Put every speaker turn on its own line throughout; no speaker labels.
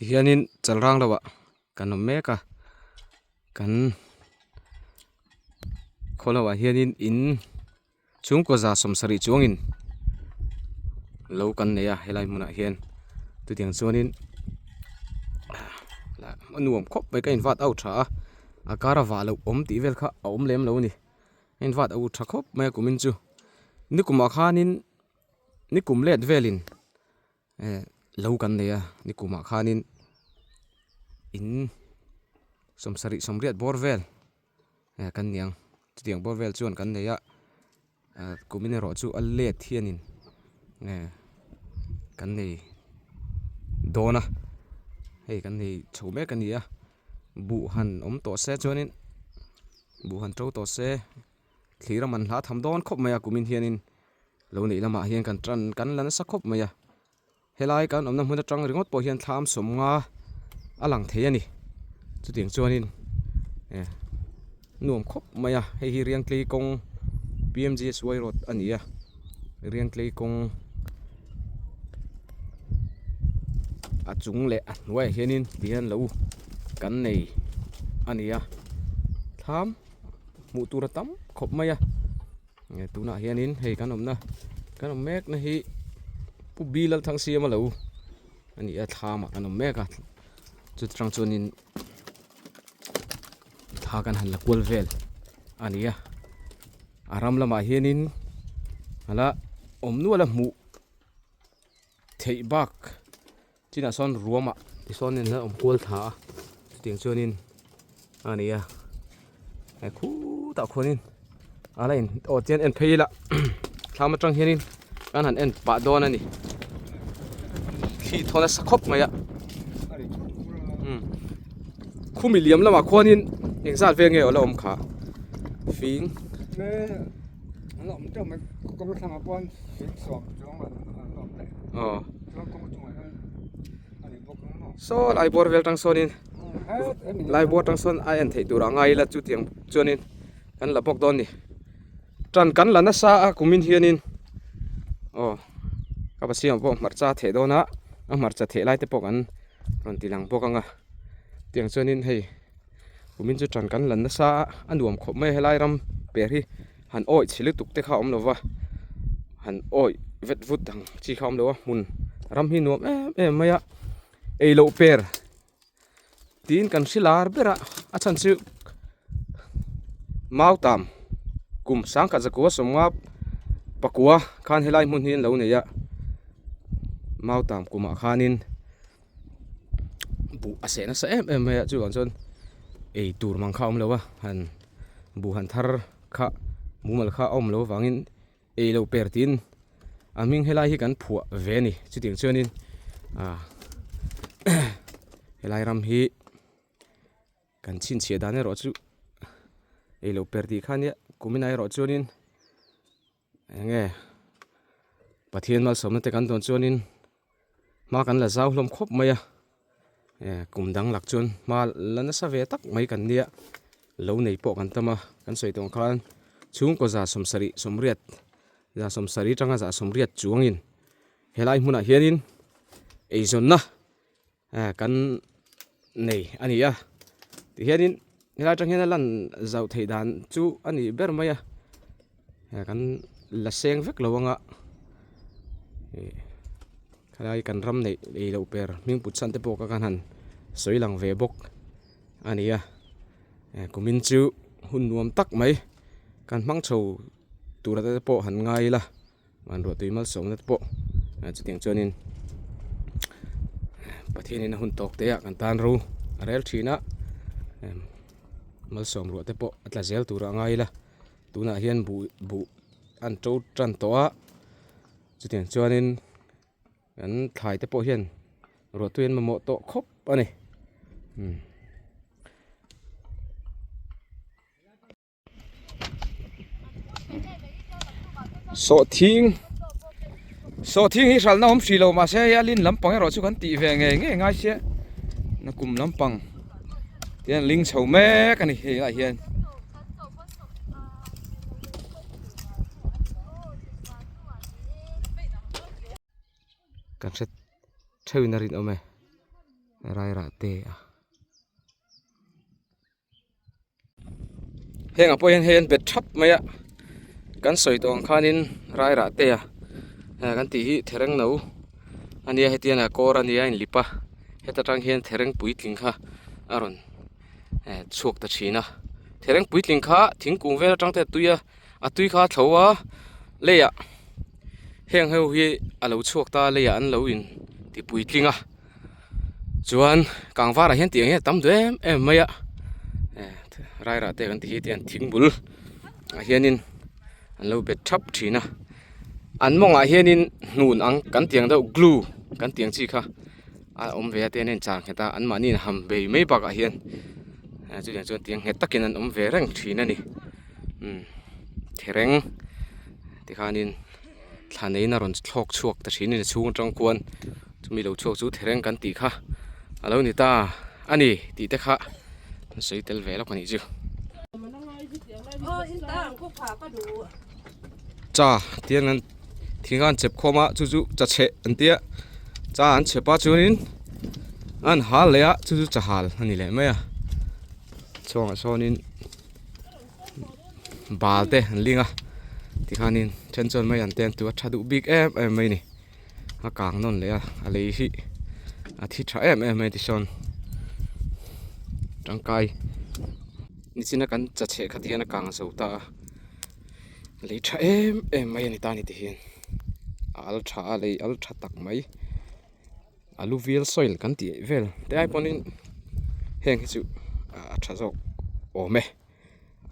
Tihianin chalrang lo ah kan awm mek a kan khaw lo ah hianin in chhungkaw za sawmsarih chuangin lo kan nei a helai hmunah hian chutiang chuanin a nuam khawp mai ka invat au tha a a kar a vah loh awm tih vel kha a awm lem lo a ni a invat au tha khawp mai a kumin chu nikumah khanin nikum let velin. Eh lo kan nei a nikumah khanin in sawmsarih sawmriat bawr vel eh kan ni ang chutiang bawr vel chuan kan nei a eh kumin erawh chu a let hianin eh kan nei dawn a hei kan nei chho mek a ni a buh han awm tawh se chuanin buh han to tawh se thlir a man hla tham dawn khawp mai a kumin hianin. Lo neih lamah hian kan tan kan la nasa khawp mai a, helai kan awmna hmun atang ringawt pawh hian thlam sawmnga a lang thei a ni. Chutiang chuanin eh nuam khawp mai a, hei hi Riangtlei kawng P_M_G_S_Y road a ni a, Riangtlei kawng a chung leh a hnuaiah hianin tihian lo kan nei a ni a, thlam hmuh tur a tam khawp mai a. Nge tunah hianin hei kan awmna kan awm mek na hi Pu B Lalthangsiama lo a ni a thlam ah kan awm mek a chuti tang chuanin thla kan han la kual vel a ni a a ram lamah hianin hala awm nual a hmuh theih bak Chinah sawn ruamah tisawn in la awm kual thla a chutiang chuanin a ni a he khutah khuanin a la in aw chian en phei ila thlam atang hianin kan han en pah dawn a ni thli thaw nasa khawp mai a umm khumi liam lamah khuanin engzat vel nge aw la awm kha fing. Aw saw lai bawr vel tang sawnin lai bawr tang sawn a en theih tur a ngai ila chutiang chuanin kan la bawk dawn a ni tan kan la nasa a kumin hianin aw ka pasing pawh hmarcha a theh dawn a a hmarcha theh lai te pawh kan rawn ti lang bawk ang a tiang chuanin hei. Kumin chu tan kan la nasa a, a nuam khawp mai a helai ram per hi han awih chhe lutuk te kha a awm lo va, han awih vet vut ang chi kha a awm lo a, hmun ram hi nuam em em mai a, ei loh per tiin kan hre lar ber a, a chhan chu Mautam kum sangkhat zakua sawmnga pakua khan helai hmun hi an lo nei a, Mautam kumah khanin. Buh a seh nasa em em mai a chuvang chuan ei tur mang kha a awm lo a han buh han thar kha mumal kha a awm loh avangin ei loh per tiin a hming helai hi kan phuah ve a ni chutiang chuanin ah helai ram hi kan chhinchhiah dan erawh chu ei loh per tih kha nia kumin ah erawh chuanin. Eng nge Pathian malsawmna te kan dawn chuanin hma kan la zau hlawm khawp mai a eh kum dang lak chuan hma la nasa ve tak mai kan nia lo nei pawh kan tam a kan sawi tawh ang khan chhungkaw za sawmsarih sawmriat za sawmsarih atanga za sawmriat chuangin helai hmunah hianin eizawnna eh kan nei a ni a tihianin helai atang hian a lan zauh theih dan chu a nih ber mai a eh kan la seng vek lo anga ih helai kan ram neih ei loh per hming put chhan te pawh kha kan han sawi lang ve bawk a ni a eh kumin chu hun nuam tak mai kan hmang chho tur te pawh han ngai ila. Van ruah tui malsawmna te pawh chutiang chuanin Pathianin a hun tawk te ah kan tan ro a rel thin a malsawm ruah te pawh a tla zel tur a ngai ila tunah hian buh buh an to tan tawh a chutiang chuanin kan thlai te pawh hian ruah tui an mamawh tawh khawp a ni. Sawhthing sawhthing hi hralhna awm hrih lo mahse hei a lin lampang erawh chu kan tih ve ngei ngei ngai sia nakum lampang tihian ling chho mek a ni hei ah hian. Kan hre theuhin a rinawm e. Rairah te a. Hengah pawh hian hei an bet thap mai a kan sawi tawh ang khanin rairah te a kan tih hi thereng no a nia hetiang a kawr a nia a inlip a heta tang hian thereng puitling kha a rawn chhuak ta thin a thereng puitling kha thingkung vel atang te a tui a a tui kha a thlo a leiah heng ho hi a lo chhuak ta a leiah an lo in ti puitling a. Chuan kangvarah hian tih ang hian a tam duh em em mai a rairah te kan tih hi tiang thing bul ah hianin an lo bet thap thin a an mawngah hianin hnun ang kan tih ang deuh glue kan tih ang chi kha a awm ve a te an inchar nghet a anmahni in ham bei mai bakah hian chutiang chuan tiang nghet takin an awm ve reng thin a ni thereng tikhanin thla neiin a rawn thlawk chhuak ta thin a ni chhung atang khuan. Chumi lo chhuak chu thereng kan tih kha a lo ni ta a ni tih te kha an sawi tel ve lawk a nih chu. Cha tiang an thing a an chep khawm a chu chu cha chheh an tia cha an chhep a chuanin an hal leh a chu chu cha hal a ni leh mai a chhuangah sawnin bal te an ling a tikhanin then chuan mai an te an tu a tha duh bik em em mai a ni. A kang nawn leh a a lei hi a thi tha em em mai tisawn tangkai nichina kan cha chheh kha tihian a kang zo ta a lei tha em em mai a ni ta ni tihian a al tha a lei al tha tak mai alluvial soil kan tih vel te ai pawhin heng hi chu a tha zawk awm e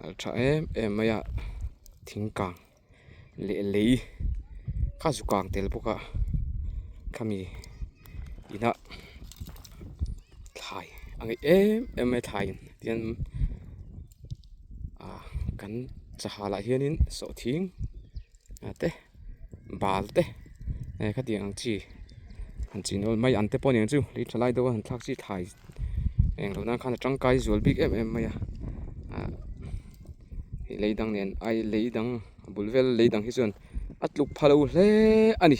al tha em em mai a thing kang. leh lei kha zu kang tel bawk a khami inah thlai a ngeih em em mai thlai in tian ah kan chahal ah hianin sawhthing te bal te khatiang ang chi han chin awl mai an te pawh a ni ang chu lei tha lai deuh a han thlak chi thlai eng loh nan khan a tangkai zual bik em em mai a ah. Hei lei dang nen ai lei dang a bul vel lei dang hi chuan a tluk pha lo hle a ni.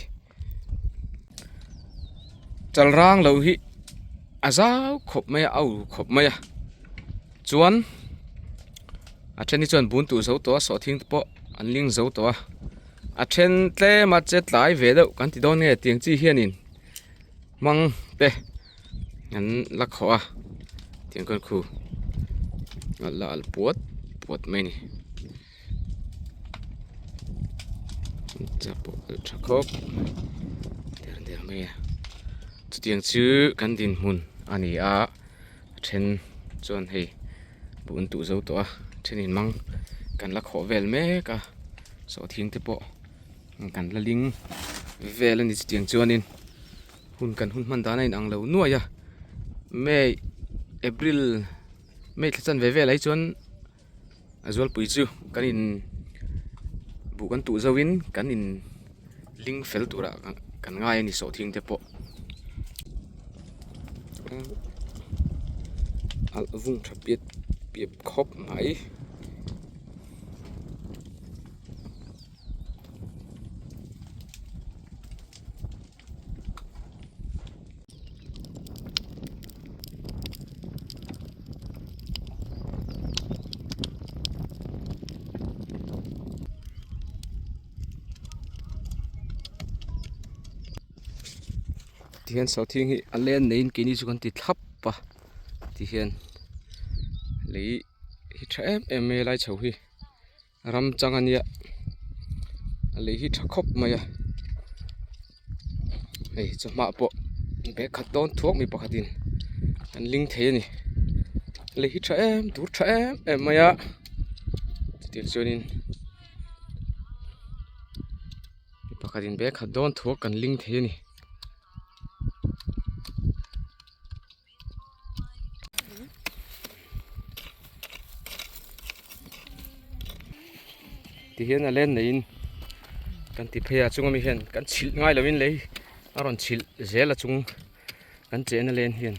Chalrang lo hi a zau khawp mai a a ur khawp mai a chuan a then hi chuan bun tuh zo tawh a sawhthing te pawh an ling zo tawh a a then tlem a che tlai ve deuh kan ti dawn nge tiang chi hianin hmang te an la khawh a tiang khan khu a la alh puat puat mai a ni cha pawh alh tha khawp der der mai a chutiang chu kan dinhmun a ni a a then chuan hei buh an tuh zo tawh a thenin mang kan la khawh vel mek a sawhthing te pawh kan la ling vel a ni chutiang chuanin. Hun kan hun hman dan a inang lo nuai a May April May thla chan ve vel ah hi chuan a zualpui chu kan in buh kan tuh zo in kan in ling fel tur ah kan ngai a ni sawhthing te pawh alh vung tha piap piap khawp mai. Tihian sawhthing hi a len neiin keini chu kan ti thlap a tihian lei hi tha em em mai a lai chho hi. Ram chang a nia a lei hi tha khawp mai a hei chawhma pawh bag khat dawn thuak mi pakhatin an ling thei a ni lei hi tha em tur tha em em mai a chutiang chuanin mi pakhatin bag khat dawn thuak kan ling thei a ni. Tihian a len neiin kan ti phei a chung ami hian kan chhilh ngai lovin lei a rawn chhilh zel a chung kan chen a len hian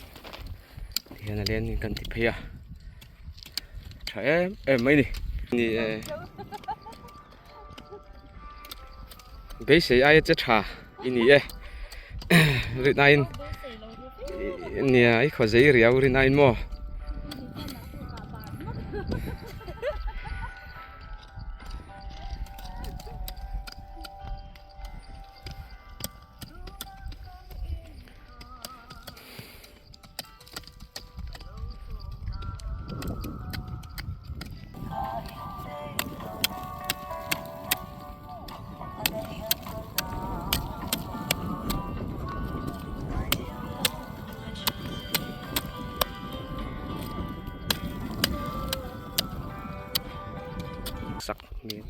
tihian a len in kan ti phei a tha em em mai ni ni e beisei aia che tha i ni e rinaiin. Nia i khaw zei riau rin ain maw. Sak hmel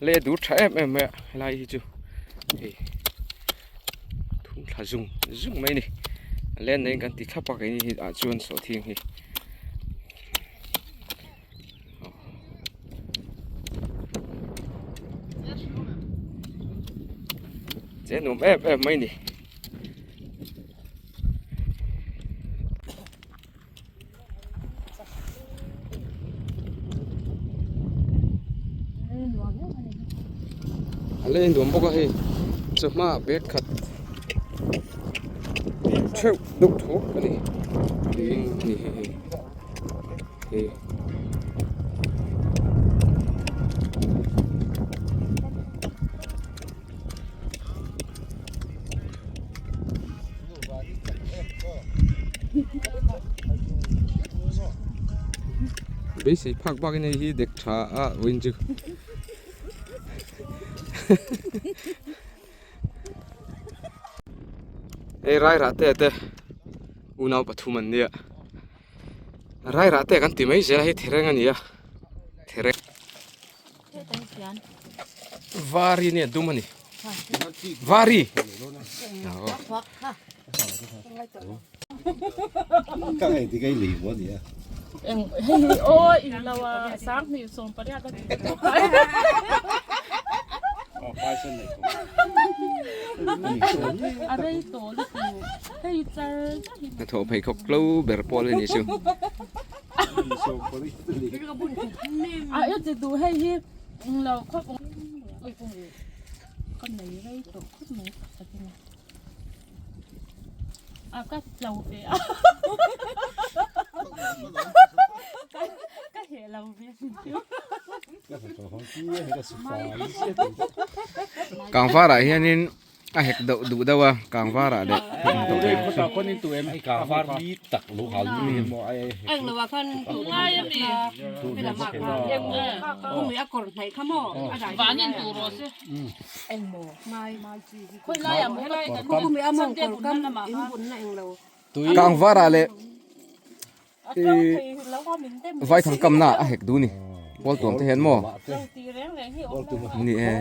leh dur tha em em mai a helai hi chu hei thum thla zung zung mai a ni a len neiin kan ti thlap a keini hi ah chuan sawhthing hi. Che nuam em em mai a ni. A leng duam bawk a hei chawhma bag khat theuh deuh tho a ni tiin a ni hei hei hei. Beisei phak bak in hei hi dek tha a vawiin chu hei rairah te te unau pathum an nia rairah te kan ti mai zel a hei thereng a ni a thereng. Vari nge dum a ni vari hnathawh pheikhawk tlo ber pawl a ni chu. Kangvarah hianin a hek deuh duh deuh a kangvar ah leh kangvar ah leh vaithang kamna a hek duh a ni pawl tuam te hian maw ni e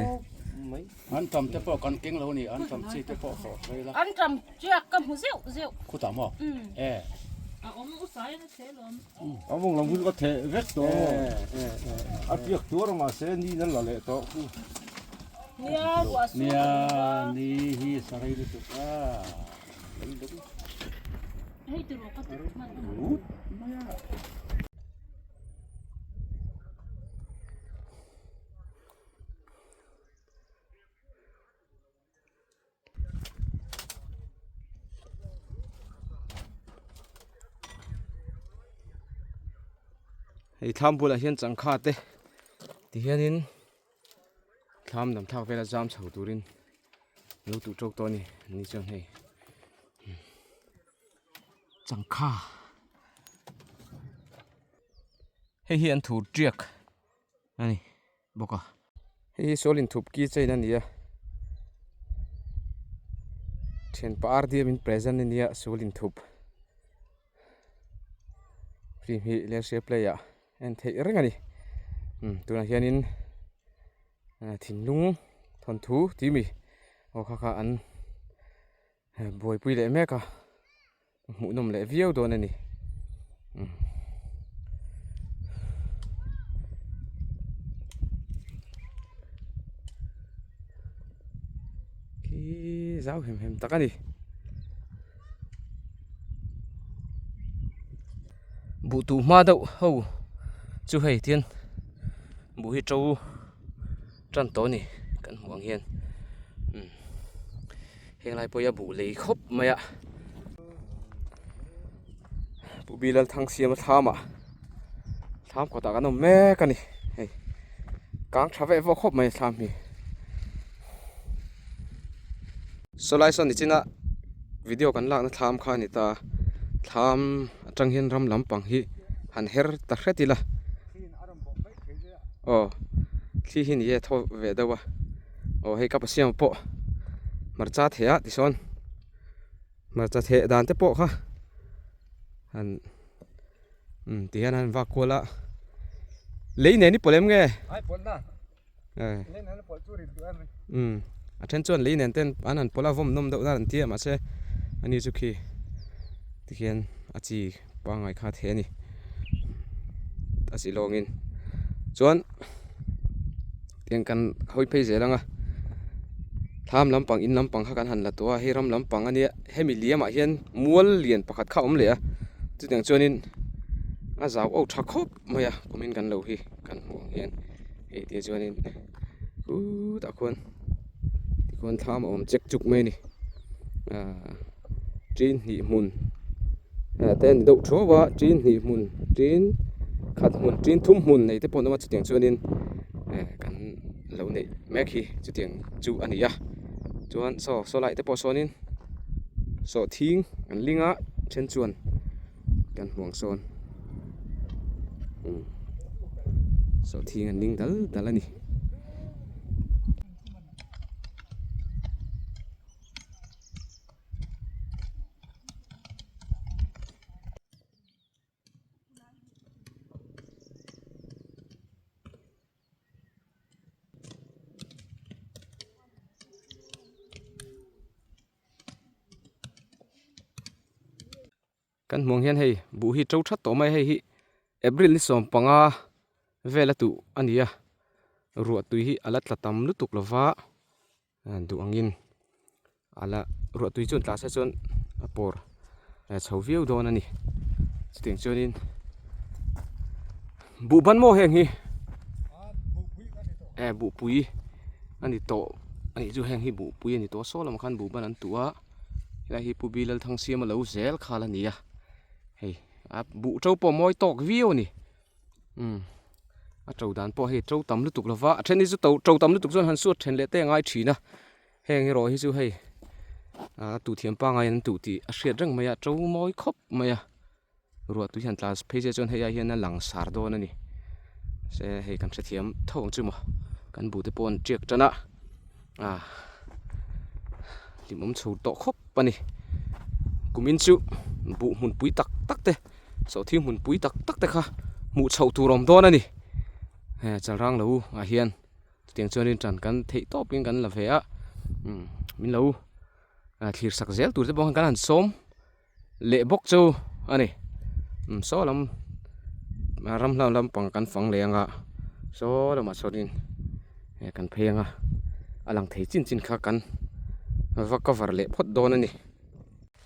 an tam te pawh kan keng lo a ni an tam chi te pawh hawh vel a
an tam chiak ka hmu zeuh zeuh
khutah maw e
a awm usai na the lawm
a mawng lam hun ka theh vek tawh a tiak tuar mahse ni nan la leh tawh khu
nia ruah su
nia ni hi sarai lutuk a
Hei thlam bulah hian changkha te ti hianin thlam dam thlak vela zam chho turin lo tuh tawk tawh a ni ni chuan hei changkha hei hi an thur tiak a ni bawk a hei hi sawl inthup ki chain a ni a thianpa RDM in present a nia sawl inthup film hi lersia play ah en theih reng a ni umm tunah hianin thinlung thawnthu tih mi aw kha kha an buaipui leh mek a hmuhnawm leh viau dawn a ni umm. Khi zau hem hem tak a ni. Buh tuh hma deuh ho chu hei tian buh hi to tan tawh a ni kan hmuh ang hian umm. Heng lai pawh hi a buh lei khawp mai a. Pu Bilal Thangsiama thlamah thlam kawtah kan awm mek a ni hei kang tha veh vawk khawp mai thlam hi. Sawlai sawn nichina video kan lakna thlam kha a ni ta thlam atang hian ram lampang hi han her ta hret ila aw thli hi ni e thaw ve deuh a aw hei ka pasiam pawh hmarcha theh ah tisawn hmarcha theh dan te pawh kha han umm ti hian an vak kual a lei nen i pawlh em nge umm a then chuan lei nen ten an han pawlh a vawm nawm deuh nan an ti a mahse ani chu khi tikhian a chi pangngai kha a theh a ni a chi lawngin chuan tiang kan hawi phei zel ang a thlam lampang in lampang kha kan han la tawh a hei ram lampang a nia hemi liamah hian mual lian pakhat kha a awm leh a chutiang chuanin a zau auh tha khawp mai a kumin kan lo hi kan hmuh ang hian hei te chuanin khutah khuan tikhuan thlam a awm chek chuk mai a ni ahh tin hnih hmun ah te a ni deuh thuau a tin hnih hmun tin khat hmun tin thum hmun nei te pawh an awm a chutiang chuanin eh kan lo neih mek hi chutiang chu a ni a chuan saw saw lai te pawh sawnin sawhthing an ling a then chuan kan hmuh ang sawn sawhthing an ling dal dal a ni. Kan hmuh ang hian hei buh hi to that tawh mai a hei hi April ni 15 vel a tuh a ni a ruah tui hi a la tla tam lutuk lo va duh angin a la ruah tui chuan tla se chuan a pawr chho viau dawn a ni chutiang chuanin buh ban maw heng hi eh buhpui a ni tawh a nih chu heng hi buhpui a ni tawh a saw lamah khan buh ban an tuh a helai hi Pu Bilal Thangsiama lo zel khal a ni a hei a buh to pawh mawi tawk viau a ni umm a to dan pawh hei to tam lutuk lova a then hi chu to to tam lutuk chuan han suat then leh te a ngai thin a heng erawh hi chu hei ah tu thiam pangai an tuh tih a hriat reng mai a to mawi khawp mai a ruah tui han tla phei se chuan hei ai hian a lang sar dawn a ni se hei kan hrethiam tho ang chu maw kan buh te pawh an tiak tan a ah hlimawm chho tawh khawp a ni kumin chu buh hmunpui tak tak te sawhthing hmunpui tak tak te kha hmuh chhoh tur a awm dawn a ni he chalrang lo ah hian chutiang chuanin tan kan theih tawpin kan la ve a umm min lo thlir sak zel tur te pawh khan kan han sawm. Leh bawk chu a ni umm saw lam ram hla lampang kan fang leh anga saw lamah sawnin eh kan phei anga a lang thei chin chin kha kan va cover leh phawt dawn a ni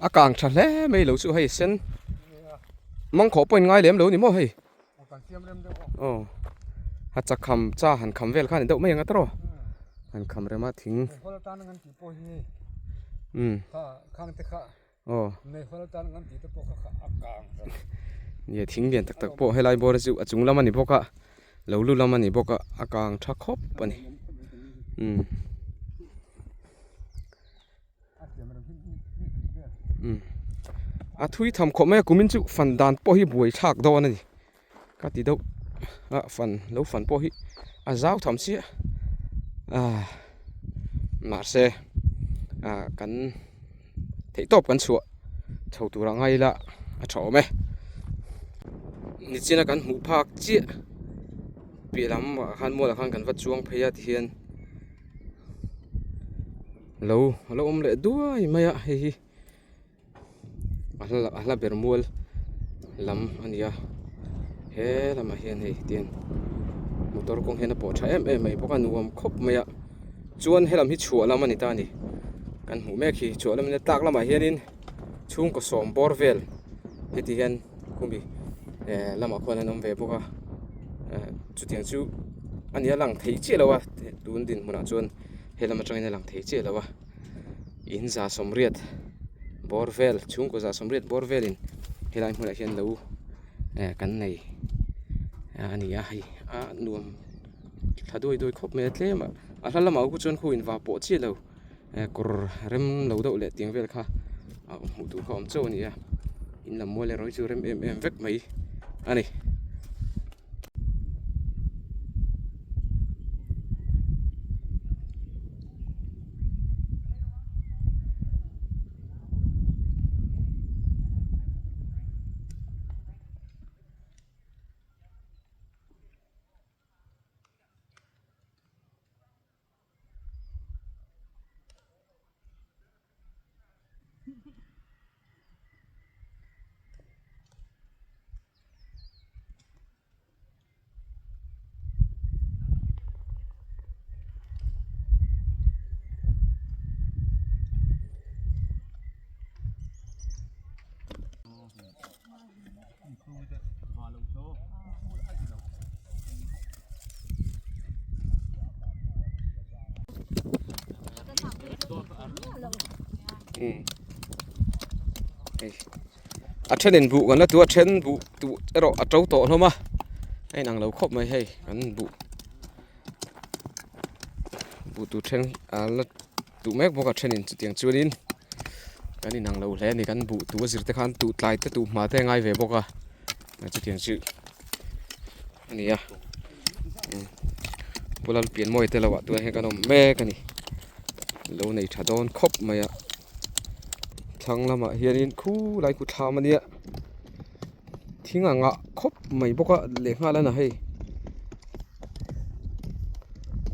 a kang tha hle mai lo chu hei sen mangkhawh pawh in ngai lem lo ni maw hei aw a chakham cha han kham vel kha a ni deuh mai ang a tawrh han kham rem a thing umm. Aw. Nia thing lian tak tak pawh helai bawr chu a chung lam a ni bawk a lo lu lam a ni bawk a a kang tha khawp a ni umm umm a thui tham khawp mai a kumin chu fan dan pawh hi buai thlak dawn a ni ka ti deuh a fan lo fan pawh hi a zau tham chiah ah mahse ah kan theih tawp kan chhuah chho tur ang ila a tha awm e nichina kan hmuh phak chiah piah lam ah khan mual ah khan kan va chuang phei a tihian lo a lo awm leh duai mai a hei hi. A hla a hla ber mual lam a ni a he lamah hian hei tiang motor kawng hian a pawh tha em em mai bawk a nuam khawp mai a chuan helam hi chhuah lam a ni ta a ni kan hmuh mek hi chhuah lam a tlak lamah hianin chhungkaw sawm bawr vel heti hian khumi eh lamah khuan an awm ve bawk a eh chutiang chu a ni a lang thei chiah lo a tun dinhmunah chuan helam atangin a lang thei chiah lo a. In 180 bawr vel chhungkaw 180 bawr velin helai hmunah hian lo eh kan nei a ni a hei a nuam thla duai duai khawp mai a tlem a a hla lamah khu chuan khu in va pawh chiah lo eh kawr rem lo deuh leh tiang vel kha a hmuh tur kha a awm chauh a ni a in lam mual erawh hi chu rem em em vek mai a ni. A thenin buh kan la tu a then buh tuh erawh a to tawh hlawm a a inang lo khawp mai hei kan buh buh tur then a la tuh mek bawk a thenin chutiang chuanin kan inang lo hle a ni kan buh tuh a zir te khan tuh tlai te tuh hma te a ngai ve bawk a chutiang chu a ni a Pu Lalpianmawia te lohah tunah hian kan awm mek a ni lo nei tha dawn khawp mai a thlang lamah hianin khulai khu thlam a nia thing a ngah khawp mai bawk a lehnghal a na hei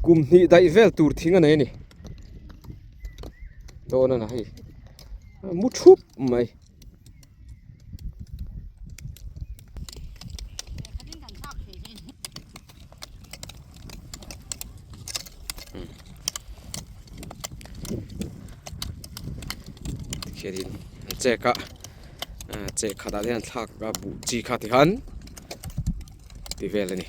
kum hnih daih vel tur thing a nei a ni dawn a na hei mu thup mai. Khianin an chek a chek khatah te hian an thlak a buh chi kha tikhan ti vel a ni.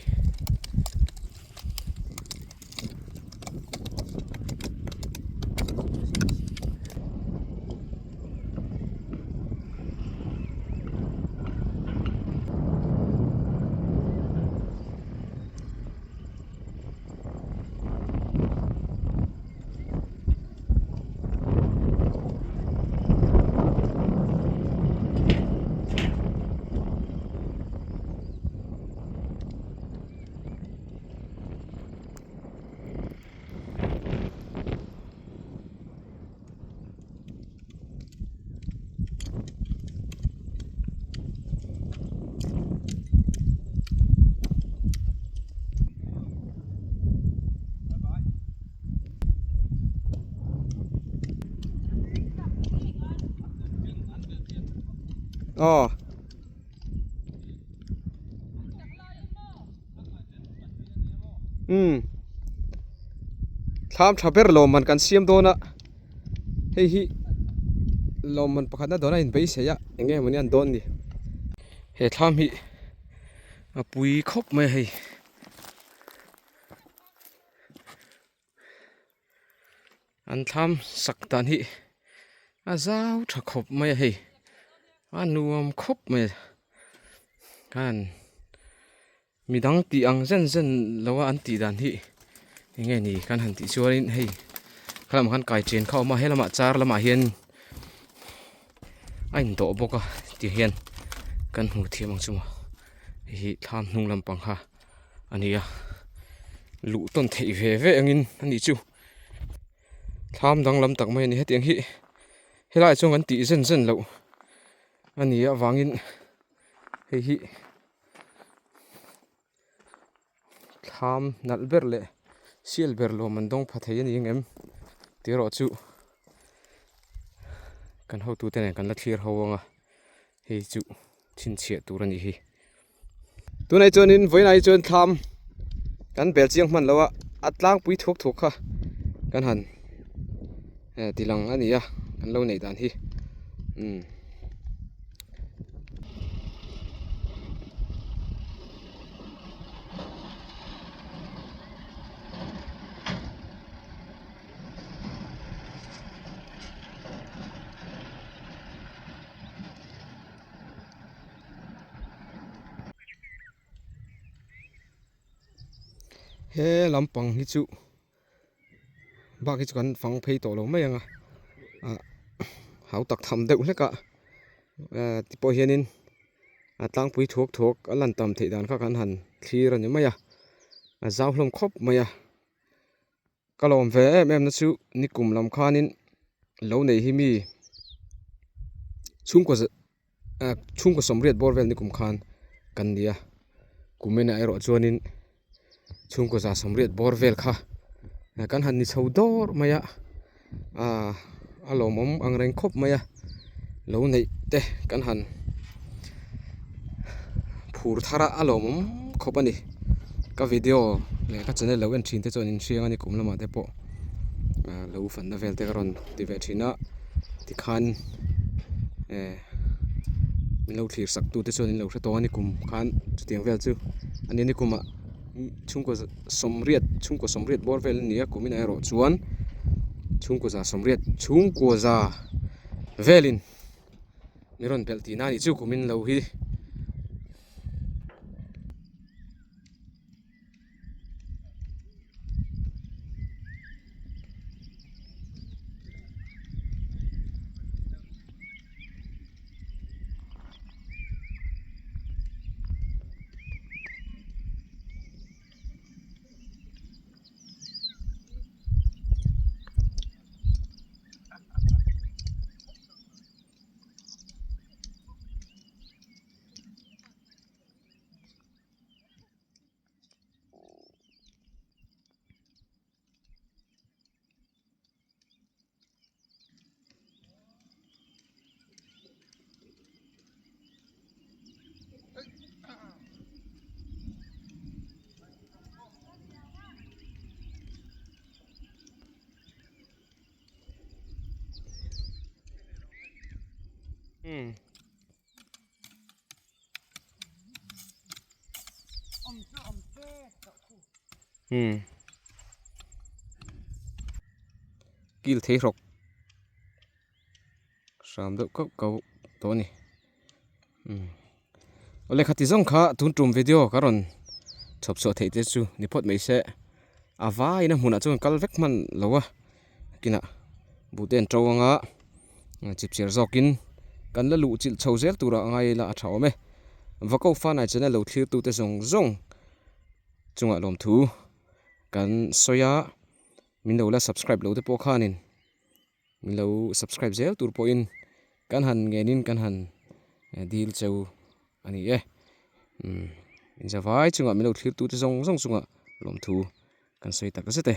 Aw. Umm thlam tha ber lawmman kan siam dawn a hei hi lawmman pakhat na dawn a inbeisei a eng nge mawni an dawn ni he thlam hi a pui khawp mai a hei. An thlam sak dan hi a zau tha khawp mai a hei a nuam khawp mai a khan midang tih ang zen zen lo a an tih dan hi eng nge ni kan han tih chuanin hei khalamah khan kai chen kha a awm a helamah char lamah hian a indawh bawk a tih hian kan hmu thiam ang chu maw hei hi thlam hnung lampang kha a ni a luh tawn theih ve ve angin a nih chu thlam danglam tak mai a ni hetiang hi helaiah chuan kan tih zen zen loh a ni avangin hei hi thlam nalh ber leh sial ber lawm an dawng pha thei a ni ang em tih erawh chu kan hotute nen kan la thlir ho ang a hei chu chhinchhiah tur a nih hi. Tunah hi chuanin vawiinah hi chuan thlam kan bel chiang hman lo a a tlangpui thuak thuak kha kan han eh ti lang a ni a kan lo neih dan hi umm. He lampang hi chu bak hi chu kan fang phei tawh lo mai ang a ah hau tak tham deuh hlek a ah ti pawh hianin a tlangpui thuak thuak a lan tam theih dan kha kan han thlir a ni mai a a zau hlawm khawp mai a. Ka lawm ve em em na chu nikum lam khanin lo nei hi mi chhungkaw ah chhungkaw sawmriat bawr vel nikum khan kan ni a kum enah erawh chuanin chhungkaw za sawmriat bawr vel kha kan han ni chho dawr mai a ah a lawmawm ang reng khawp mai a lo neih te kan han phur thar a a lawmawm khawp a ni ka video leh ka channel lo en thin te chuan in hriang a ni kum lamah te pawh ah lo fanna vel te ka rawn ti ve thin a tikhan eh min lo thlir sak tu te chuan in lo hre tawh a ni kum khan chutiang vel chu a ni nikumah chhungkaw sawmriat chhungkaw sawmriat bawr vel a ni a kum inah erawh chuan chhungkaw za sawmriat chhungkaw za velin mi rawn belh tihna a nih chu kum in lo hi. Kil thei hrawk hram deuh kauh kauh tawh a ni awle khati zawng kha tun tum video ka rawn chhawp chhuah theih te chu ni phawt mai se a vaiin a hmunah chuan kal vek hman lo a kinah buh te an to anga chipchiar zawkin kan la luh chilh chho zel turah a ngai ila a tha awm e Vako Fanai channel lo thlir tute zawng zawng chungah lawmthu kan sawi a min lo la subscribe lo te pawh khanin min lo subscribe zel tur pawhin kan han ngenin kan han dil cheu a ni e umm inzavai chungah min lo thlir tute zawng zawng chungah lawmthu kan sawi tak zet e.